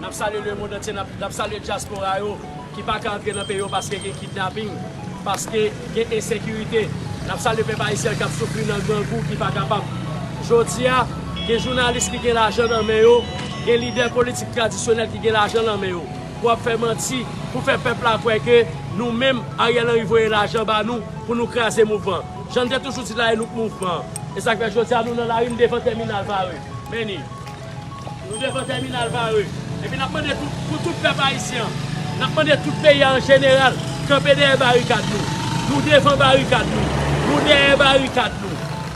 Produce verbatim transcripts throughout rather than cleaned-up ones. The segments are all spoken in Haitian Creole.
N ap salye lemonn antye, n ap, n ap salye dyaspora yo ki pa ka antre nan peyi yo paske gen kidnaping, paske gen ensekirite. N ap salye pèp ayisyen k ap soufri nan grangou ki pa kapab. Jodi a, gen jounalis ki gen lajan nan men yo, gen lidè politik tradisyonèl ki gen lajan nan men yo, pou ap fè manti, pou fè pèp la kwè ke nou menm, Ariel Henry voye lajan ba nou pou nou kraze mouvman. Jan n te toujou di la, e nou k mouvman an. E sa k fè jodi a nou nan lari, n devan tèminal Vare. Men ni. Nou devan tèminal Vare. Epi n ap mande tout, pou tout pèp ayisyen an, n ap mande tout peyi a an jeneral, kanpe dèyè barikad nou. Nou devan barikad nou. Nou dèyè barikad nou.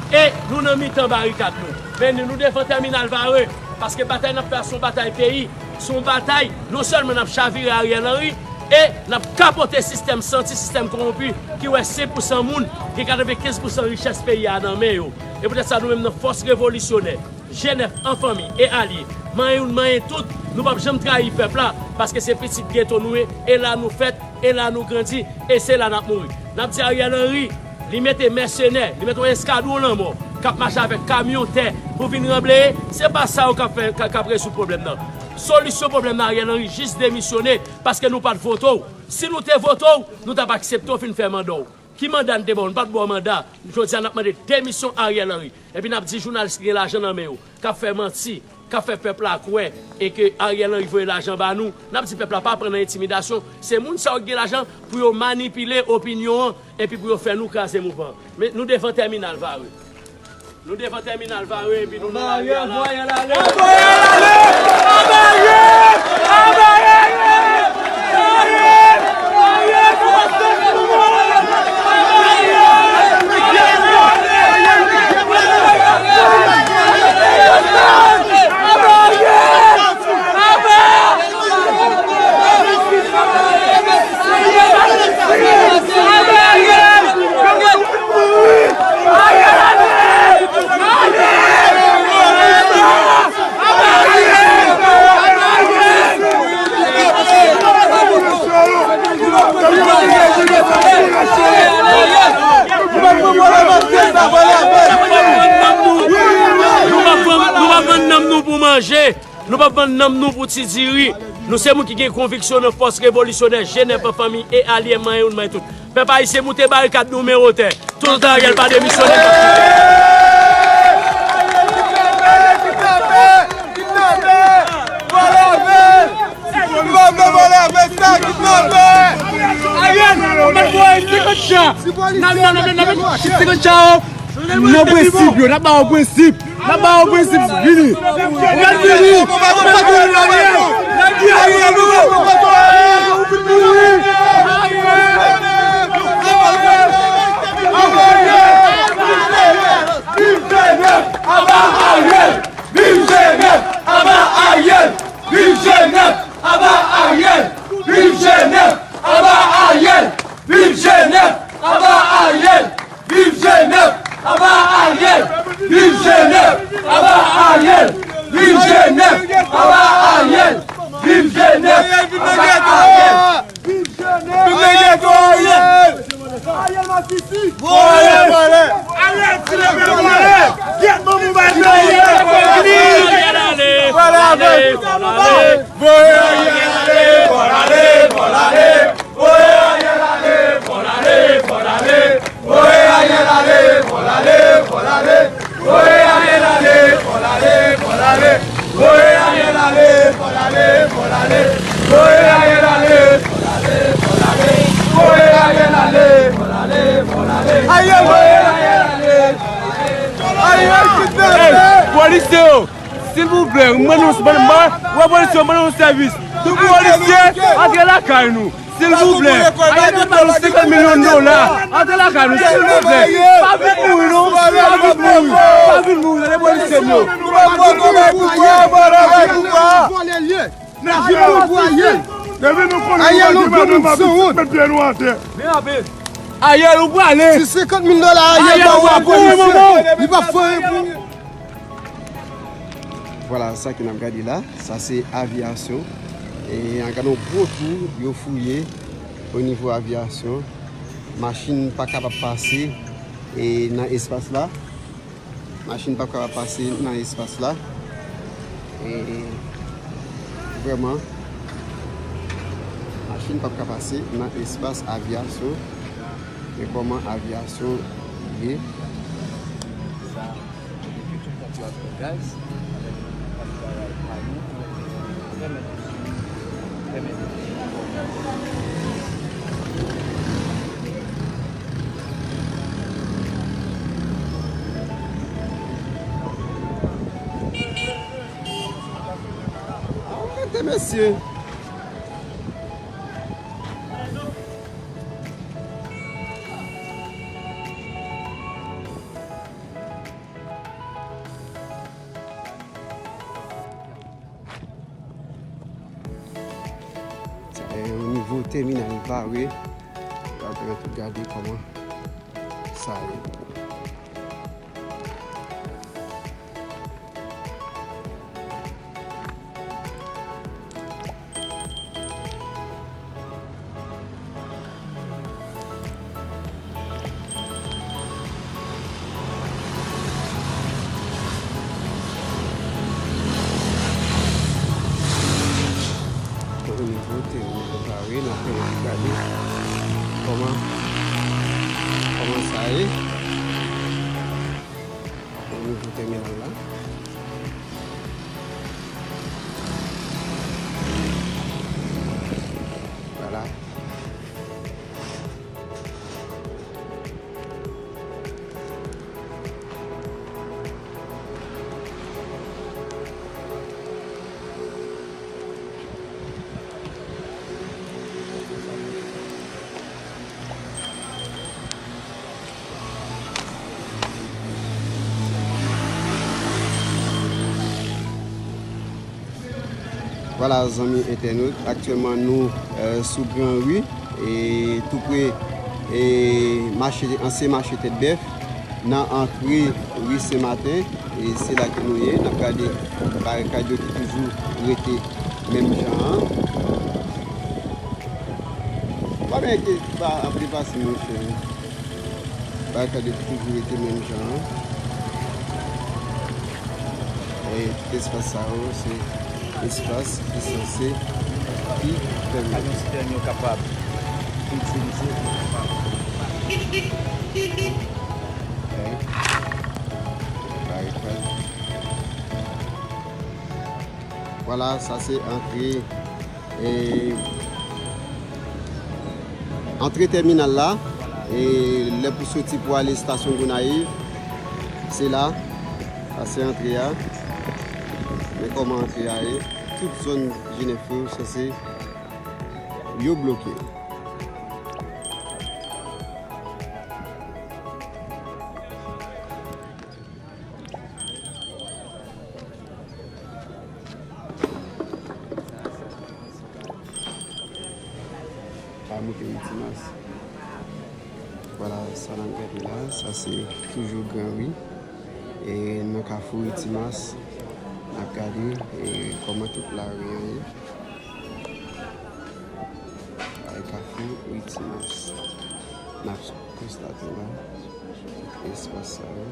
E nou nan mitan barikad nou. Men ni, nou devan tèminal Vare. Paske batay n ap fè a se yon batay peyi. Se yon batay, non sèlman n ap chavire Ariel Henry, e n ap kapote sistèm santi, sistèm kowonpi, ki wè senk pousan moun gen katrevenkenz pousan richès peyi a nan men yo. E poutèt sa, nou menm nan fòs revolisyonè, G nèf an fanmi e alye, manyen youn, manyen tout, nou p ap janm trayi pèp la, paske se pitit geto nou ye, e la nou fèt, e la nou grandi, e se la n ap mouri. N ap di Ariel Henry, li mete mèsenè, li mete yon eskadwon lanmò k ap mache avèk kamyon tè pou vin ranbleye, se pa sa yo k ap fè, k, k ap rezoud pwoblèm nan. Solisyon pwoblèm nan, Ariel Henry, jis demisyone, paske nou pa t vote w. Si nou te vote w, nou t ap aksepte w fin fè manda w. Ki manda n te ba w? Nou pa t ba w manda. Jodi a, n ap mande demisyon Ariel Henry. Epi n ap di jounalis ki gen lajan nan men yo, k ap fè manti, k ap fè pèp la kwè, e ke Ariel Henry voye lajan ba nou, n ap di pèp la pa pran nan entimidasyon. Se moun sa yo ki gen lajan pou yo manipile opinyon an, epi pou yo fè nou kraze mouvman an. Men nou devan tèminal Vare. Nou devan tèminal Vare, epi nou nan lari a la. Nou p ap vann, nou p ap vann nanm nou pou manje. Nou p ap vann nanm nou pou ti diri. Nou se moun ki gen konviksyon nan fòs revolisyonè, G nèf an fanmi e alye, manyen youn, manyen tout. Pèp ayisyen, moute barikad nou men wotè. Toutan Ariel pa demisyone, n p ap kite. Ariel, ou mèt voye senkant cha. N ap, n ap, n ap, n ap, senkant cha, o. Nan prensip yo, n ap ba yo prensip. N ap ba yo prensip, vini. Ou mèt vini. Ou mèt vini, Ariel. Ariel, ou mèt vini. Viv G nèf, aba Ariel! Viv G nèf, aba Ariel! Viv G nèf, aba Ariel! Viv G nèf, aba Ariel! Viv G nèf, aba Ariel! Viv G nèf, aba Ariel! Viv G nèf, aba Ariel! Viv G nèf, aba Ariel! Viv G nèf, aba Ariel! Viv G nèf! Ariel! Ariel Masisi! Vòlè, vòlè! Ariel ti leve vòlè! Gèt manman bay nan Ariel! Vòlè avèk! Voye Ariel ale, fò l ale, fò l ale! Voye Ariel ale, fò l ale, fò l ale! Voye Ariel ale, fò l ale, fò l ale! Voye Ariel ale, fò l ale, fò l ale! Voye Ariel ale, fò l ale, fò l ale! Voye Ariel ale, fò l ale, fò l ale! Voye Ariel ale, fò l ale, fò l ale! Ariel! Voye Ariel ale, fò l ale, fò l ale! Ariel kite! Ey, polisye yo! Silvouplè, mwen nou, mwen, mwen, mwen polisye, mwen nou sèvis. Tout polisye, antre lakay nou. Silvouplè. Ayè nou ba nou senkant milyon dola. Antre lakay nou, silvouplè. Pa vin mouri, non. Pa vin mouri. Pa vin mouri, tande polisye nou. Ariel, ou prale. Si senkant mil dola Ariel ba ou a polisye, li pa fè anyen pou ou. Vwala, sa ke n ap gade la, sa se aviyasyon. E, an gade yon gwo twou yo fouye o nivo aviyasyon. Machin pa kapab pase, e, nan espas la. Machin pa kapab pase nan espas la. E, Vrèman, machin p ap ka pase nan espas aviyasyon. Men kòman aviyasyon ye. Sa, depi tout tan yo ap fè gaz, avèk kantite travay pa nou, nou mete, nou mete, nou mete. Arete mesye. Sa e o nivo tèminal Vare. N ap gade kòman sa ye. O nivo tèminal Vare, n ap gade kòman, kòman sa ye. O nivo tèminal la. Vwala. Vwala, zanmi entènot, aktyèlman nou, eh, sou Gran Ri, e tou pre, e mache, ansyen mache Tèt Bèf, nan antre ri Sen Maten, e se la ke nou ye. N ap gade barikad yo ki toujou rete menm jan an. Pa gen ki pa ap depase, monchè. Barikad yo toujou rete menm jan an. E tout espas sa yo, se espas ki sanse pi fèmen. Kamyon sitèn yo kapab itilize pou kapab. E barikad. Vwala, sa se antre, e, antre tèminal la. E lè pou soti pou ale estasyon Gonayiv, se la. Sa se antre a. Men kòman antre a ye. Tout zòn Jenèf yo sanse yo bloke. Pa moute ri Timas. Vwala, sa n ap gade la, sa se toujou Gran Ri. E nan kafou ri Timas, n ap gade, e kòman tout lari an ye. Ay, kafou ri Timas. N ap konstate la, espas sa yo.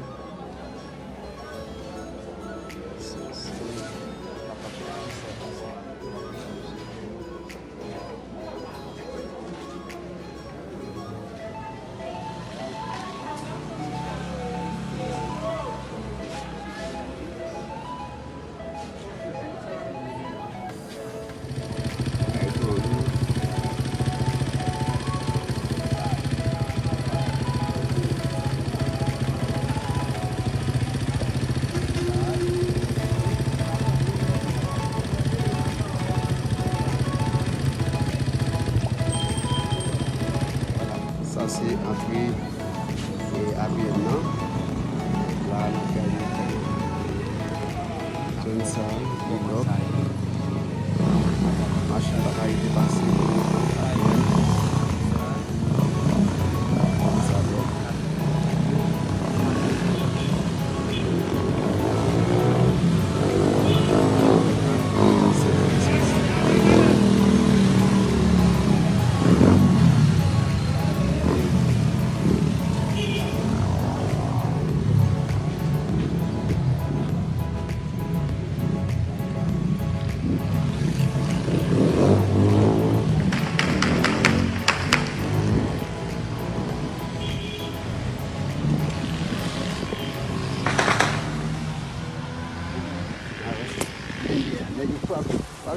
Sa se antre, e, A P N nan. La, n ap gade kòman zòn sa a, li lòk. Machin pa ka rive pase pou A P N. Zòn sa lòk.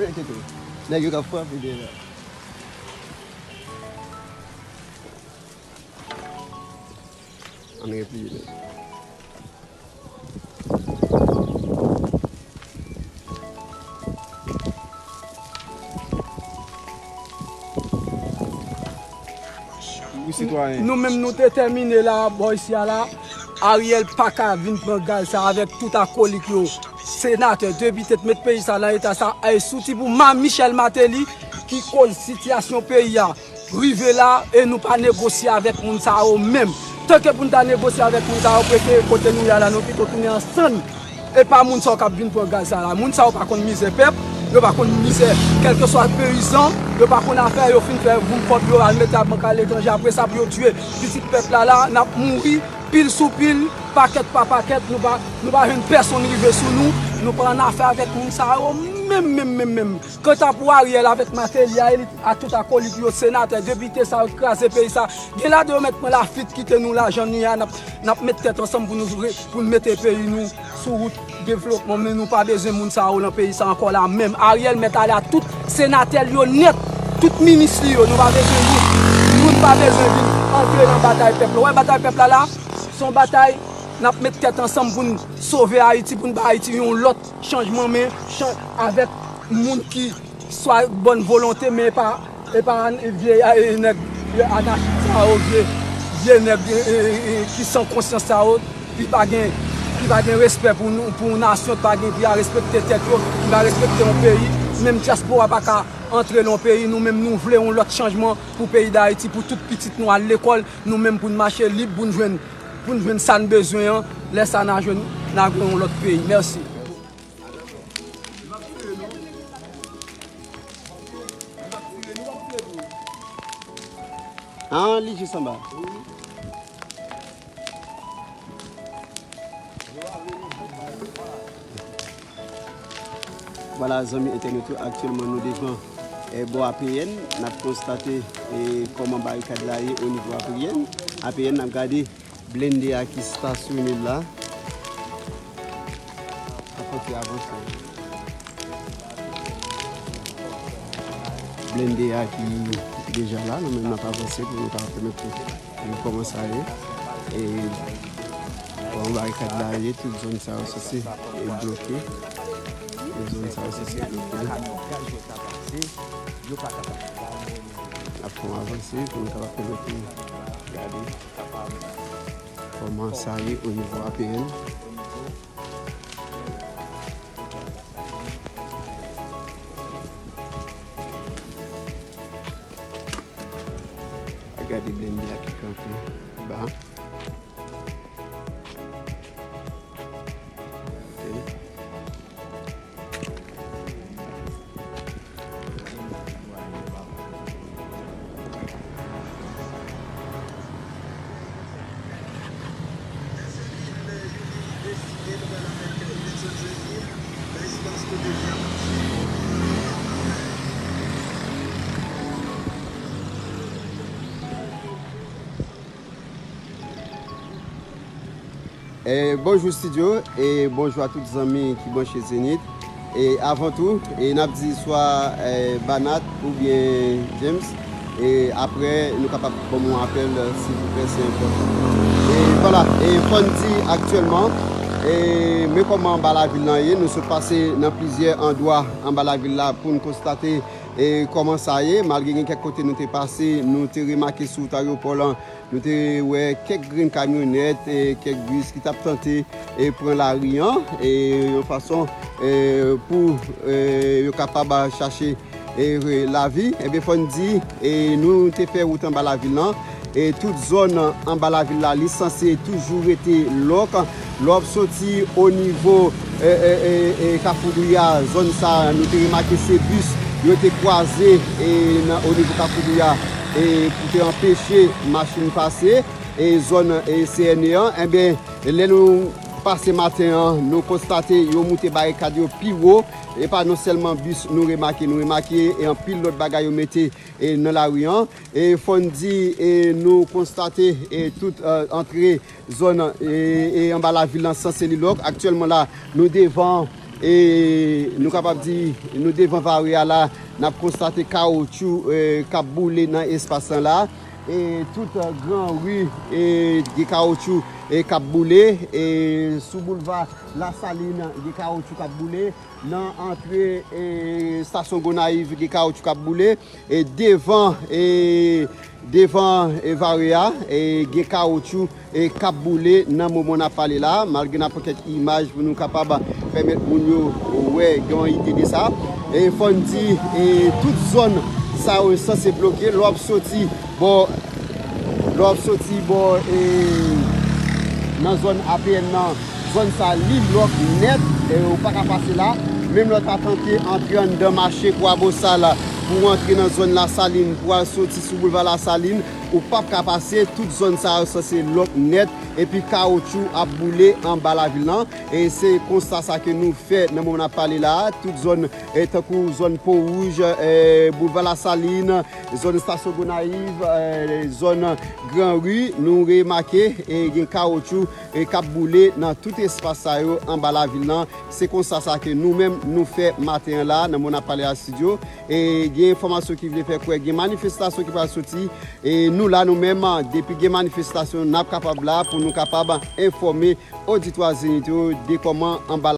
Nèg yo k ap frape dèyè la. Ann repliye, nèg. Wi, sitwayen. Nou menm, nou detèmine la, bò isi a la. Ariel pa ka vin pran gaz sa avèk tout akolik yo. Senatè, depite, t met peyi sa nan eta sa. Ay, sou ti pou Ma Michel Martelly ki koz sitiyasyon peyi a rive la, e nou pa negosye avèk moun sa yo menm. Tanke pou n ta negosye avèk moun sa yo, prefere kote nou ye a la, nou pito tounen an sann. E pa moun sa yo k ap vin pran gaz sa la. Moun sa yo pa konn mizè pèp, yo pa konn mizè kèlkeswa peyizan, yo pa konn afè, yo fin fè voum kòb yo, al mete a bank aletranje, apre sa pou yo tiye pitit pèp la la, n ap mouri, pil sou pil, pakèt pa pakèt, nou pa, nou pa jwenn pèsonn rive sou nou, nou pa ann afè avèk moun sa yo menm, menm, menm, menm. Kanta pou Ariel avèk Martelly a, elit a tout akolik yo, senatè, depite sa yo k kraze peyi sa, gen ladan yo mèt pran lafit kite nou la jan nou ye a, n ap, n ap met tèt ansanm pou nou vre, pou n mete peyi nou sou wout devlopman, men nou pa bezwen moun sa yo nan peyi sa ankò la menm. Ariel mèt ale a tout senatè l yo nèt, tout minis li yo, nou pa bezwen youn. Youn pa bezwen vin antre nan batay pèp la. Ou wè batay pèp la la, se yon batay n ap met tèt ansanm pou n sove Ayiti, pou n ba Ayiti yon lòt chanjman, men chan-, avèk moun ki swa bòn volonte, men e pa, e pa vye, e, nèg anachik sa yo, vye, vye nèg, e, e, e, ki san konsyans sa yo, ki pa gen, ki pa gen respè pou nou, pou nasyon, ki pa gen, ki pa respekte tèt yo, ki pa respekte yon peyi. Menm dyaspora pa ka antre nan yon peyi, nou menm nou vle yon lòt chanjman pou peyi Dayiti, pou tout pitit nou al lekòl, nou menm pou n mache lib, pou n jwenn, pou n jwenn sa n bezwen an, lè sa n a jwenn, n a gen yon lòt peyi. Mèsi. Ah, li jis anba. Vwala, zanmi entènot yo, aktyèlman nou devan, eh, bò A P N, n ap konstate, eh, kòman barikad la ye o nivo A P N. A P N, n ap gade blende a ki stasyone la. N ap fè ti avanse. Blende a ki deja la, nou menm n ap avanse pou nou ka pèmèt pou, pou nou kòmanse ale. E kòman barikad la ye, tout zòn sa yo sanse e bloke. Tout zòn sa yo sanse bloke. N ap fè yon avanse pou nou kapab pèmèt pou gade kòman sa ye o nivo A P N. Gade blende a ki kanpe ba. Ok. E, bonjou studio, e bonjou a tout zanmi ki branche Zenith. E avan tou, e n ap di swa, e, Banat oubyen James. E apre, nou kapab ban m yon apèl, silvouplè, se enpòtan. E vwala, e fò n di aktyèlman, e men kòman anba lavil lan ye, nou sot pase nan plizyè andwa anba lavil la pou n konstate, e kòman sa ye, malgre gen kèk kote nou te pase, nou te remake sou wout ayewopò lan, nou te wè kèk grenn kamyonèt, e kèk bis ki t ap tante, e pran lari an, e yon fason, e pou, e yo kapab chache, e lavi. Ebyen, fò n di, e nou te fè wout anba lavil lan, e tout zòn anba lavil la, li sanse toujou rete lòk. Lè w ap soti o nivo, e, e, e, e, Kafou Dri a, zòn sa a, nou te remake se bis yo te kwaze, e, nan, o nivo Kafou Dri a, e, pou te anpeche machin pase, e, zòn, e, C N E an. Enben, lè nou pase maten an, nou konstate yo moute barikad yo pi wo. E pa non sèlman bis nou remake, nou remake, e, anpil lòt bagay yo mete, e, nan lari an. E fò n di, e, nou konstate, e, tout, e, antre zòn, e, e, anba lavil lan sanse li lòk. Aktyèlman la, nou devan, E nou kapab di, nou devan Vare a la, n ap konstate kawotchou, e, k ap boule nan espas lan la. E tout, e, gran ri, e, gen kawotchou, e, k ap boule. E sou boulva Lasalin, gen kawotchou k ap boule. Nan antre, e, estasyon Gonayiv, gen kawotchou k ap boule. E devan, e, devan, e, Vare a, e, gen kawotchou, e, k ap boule nan moman n ap pale la. Malgre n ap pran kèk imaj pou nou kapab pèmèt moun yo wè, gen yon ide de sa. E fò n di, e, tout zòn sa yo sanse bloke. Lè w ap soti bò, lè w ap soti bò, e, nan zòn A P N nan, zòn sa li lòk nèt, e, ou pa ka pase la. Menm lè w ta tante antre anndan mache Kwabosal pou w antre nan zòn Lasalin, pou w al soti sou boulva Lasalin, ou p ap ka pase. Tout zòn sa yo sanse lòk nèt, epi kawotchou ap boule anba lavil lan. E se konsta sa ke nou fè nan moman n ap pale la a. Tout zòn, e, tankou zòn Pon Wouj, e, boulva Lasalin, zòn estasyon Gonayiv, e, zòn Gran Ri, nou remake, e, gen kawotchou, e, k ap boule nan tout espas sa yo anba lavil lan. Se konsta sa ke nou menm nou fè maten an la, nan moman n ap pale a estidyo. E gen enfòmasyon ki vle fè kwè gen manifestasyon ki pral soti. E nou la, nou menm, depi gen manifestasyon, n ap kapab la pou nou kapab enfòme oditwa Zenith yo de kòman anba